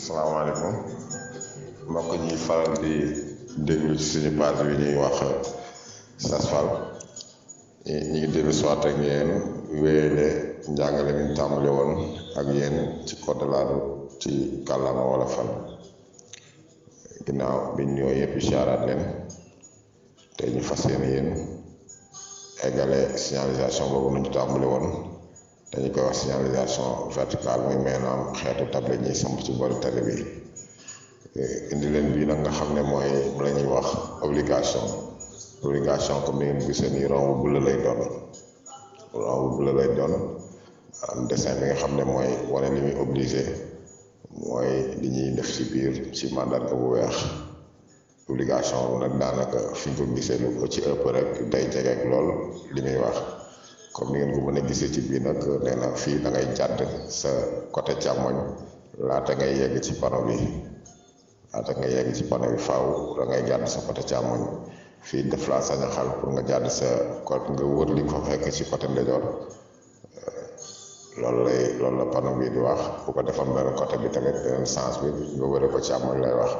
salaamaaleykum mbokk ñi faral di déglu ci suñu page bi ñuy wax Sasfal ñi ngi dellu soit ak yéen wéyale njàngale mi ñu tàmbale woon ak yéen ci code de la route ci kàllaama wolofal ginnaaw biñ ñëw yëpp siyaaraat leen te ñu fas yéen eggale signalisation boobu nu ñu tàmbale woon dañu koy wax signalisation verticale muy maanaam xeetu table ñuy samp ci boori tali bi indi leen bii nag nga xam ne mooy la ñuy wax obligation comme ni ngeen gisee nii rond bu bula lay doon am dessin bi nga xam ne mooy wane li muy obligé mooy li ñuy def ci biir ci mandarga bu weex obligation bu nag daanaka fi ñu ko gisee lu ko ci ëpp rek day jegeek lool li muy wax comme ni ngeen ko mën a gisee ci biir nag nee na fii da ngay jàdd sa côté càmmoñ laata ngay yegg ci panneau bi faaw da ngay jàdd sa côté càmmoñ fii def laa sañ a xal pour nga jàdd sa côté nga wër li nga fa fekk ci côté ndeyjoor loolu la panneau bi di wax bu ko defoon benn côté bi tamit beneen sens bi nga wëre ko càmmoñ lay wax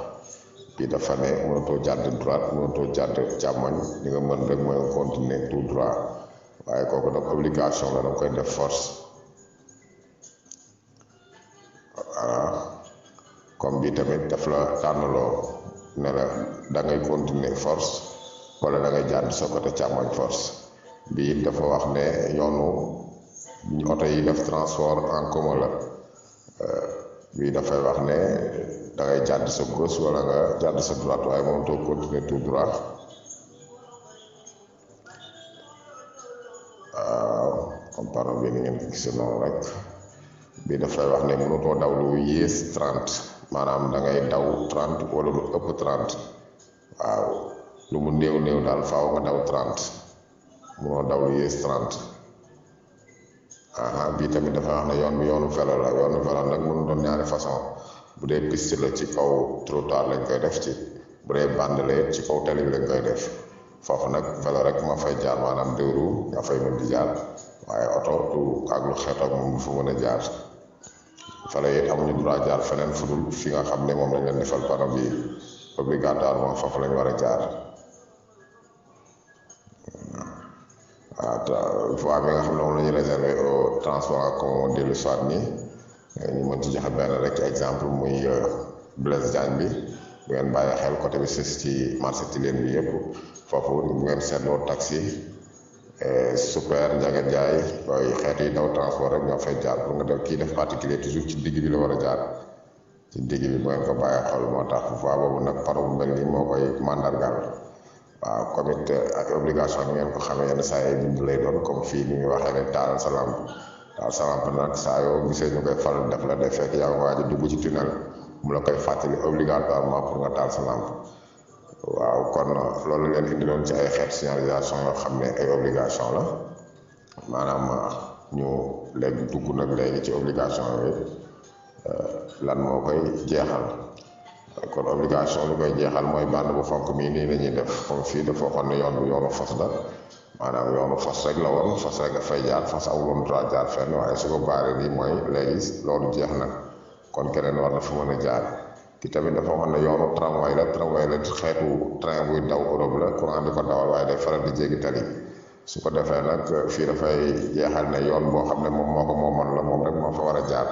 bii dafa ne mënatoo jàdd droite mënatoo jàdd càmmoñ li nga mën rek mooy continuer tout droit waaye kooku nag obligation la danga koy def force voilà comme bii tamit daf la tànnaloo ne la da ngay continuer force wala da ngay jàdd sa côté càmmoñ force bii dafa wax ne yoonu oto yi def transport en commun la bii dafay wax ne da ngay jàdd sa gauche wala nga jàdd sa droite waaye moom too continuer tout droit comme panneau bi ni ngeen ko gisee noonu rek bii dafay wax ne mënutoo daw lu yées 30 maanaam da ngay daw 30 wala lu ëpp 30 waaw lu mu néew daal faaw nga daw 30 mënoo daw lu yées 30 bii tamit dafay wax ne yoon bi yoonu vélo la nag mënu doon ñaari façon bu dee piste la ci kaw trottoir lañ koy def bu dee bande la ci kaw tali bi lañ koy def foofu nag vélo rek ma fay jaar maanaam deux roues nga fay mën di jaar waaye oto du ak lu xeet ak moom du fa mën a jaar vélo yi amuñu droit jaar feneen fu dul fi nga xam ne moom lañ leen defal panneau bi obligatoirement foofu lañ war a jaar voie bi nga xam ne moom la ñu réservé au transport en commun dellu soit nii ñu mën ci joxe benn rek exemple muy Blaise Diagne bi bu ngeen bàyyi xel côté bi sës ci marché Tilène bi yëpp foofu bu ngeen seetloo taxi super Ndiaga Ndiaye waaye xeet yi daw transport rek ñoo fay jaar pour nga def kii def particulier toujours ci digg bi la war a jaar ci digg bi bu ngeen ko bàyyi xel moo tax voie boobu nag panneau bu mel nii moo koy mandargaal waaw comme it ak obligation bi ngeen ko xamee yenn saa yi bind lay doon comme fii ni ñu waxee ne taal sa lampe nag saa yoo gisee ñu koy faral def la day fekk yaa ngi waaj a dugg ci tunnel mu la koy fàttali obligatoirement pour nga taal sa lampe waaw kon loolu leen indi doon ci ay xeet signalisation yoo xam ne ay obligation la maanaam ñu léegi dugg nag léegi ci obligation yooyu lan moo koy jeexal kon obligation lu koy jeexal mooy bande bu xonk mii nii la ñuy def comme fii dafa waxoon ne yoon bi yoonu fas la maanaam yoonu fas rek la woon fas rek dafay jaar fas amuloon droit jaar fenn waaye su ko baaree nii mooy léegi loolu jeex na kon keneen war na fa mën a jaar ki tamit dafa waxoon ne yoonu tramway la xeetu train buy daw Europe la courant di ko dawal waaye day faral di jéggi tali su ko defee nag fii dafay jeexal ne yoon boo xam ne moom moo ko moomoon la moom rek moo fa war a jaar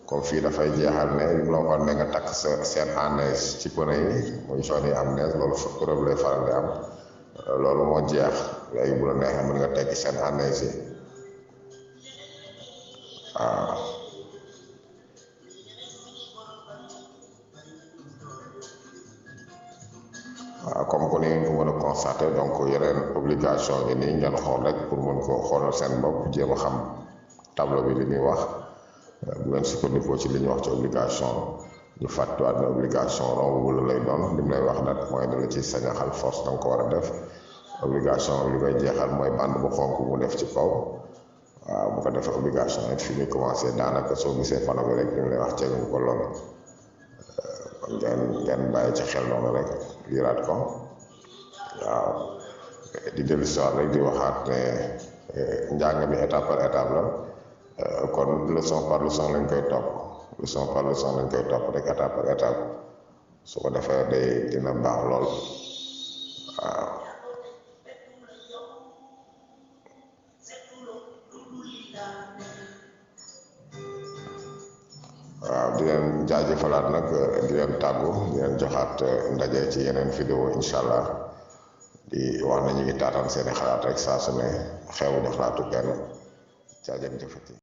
comme fii dafay jeexal ne li mu la waxoon ne nga takk sa seen en neige ci pneu yi muy zone yi am neige loolu fa Europe lay faral di am loolu moo jeex léegi bu la neexee mën nga tekki seen en neige yi waaw comme que ni ngeen ko mën a constater donc yeneen obligation yi nii ngeen xool rek pour mën ko xoolal seen bopp jéem a xam tableau bi li muy wax bu ngeen sukkandikoo ci li ñuy wax ci obligation ñu fàttuwaat ne obligation romb wala lay doon li mu lay wax nag mooy dala ci sañaxal force danga ko war a def obligation li koy jeexal mooy bande bu xonk mu def ci kaw waaw bu ko defee obligation it fi muy commencé daanaka soo gisee panneau bi rek li mu lay wax ceeguñu ko lool kon ngeen bàyyi ci xel noonu rek liiraat ko waaw di dellu si waat rek di waxaat ne njàng mi étape par étape la kon leçon par leçon lañ koy topp leçon par leçon lañ koy topp rek étape par étape su ko defee dina baax lool waaw. waaw di leen jaajëfalaat nag di leen tàggu di leen joxaat ndaje ci yeneen vidéo incha allah di wax na ñu ngi taataan seeni xalaat rek saa su ne xewu di xalaatu kenn jaajëfati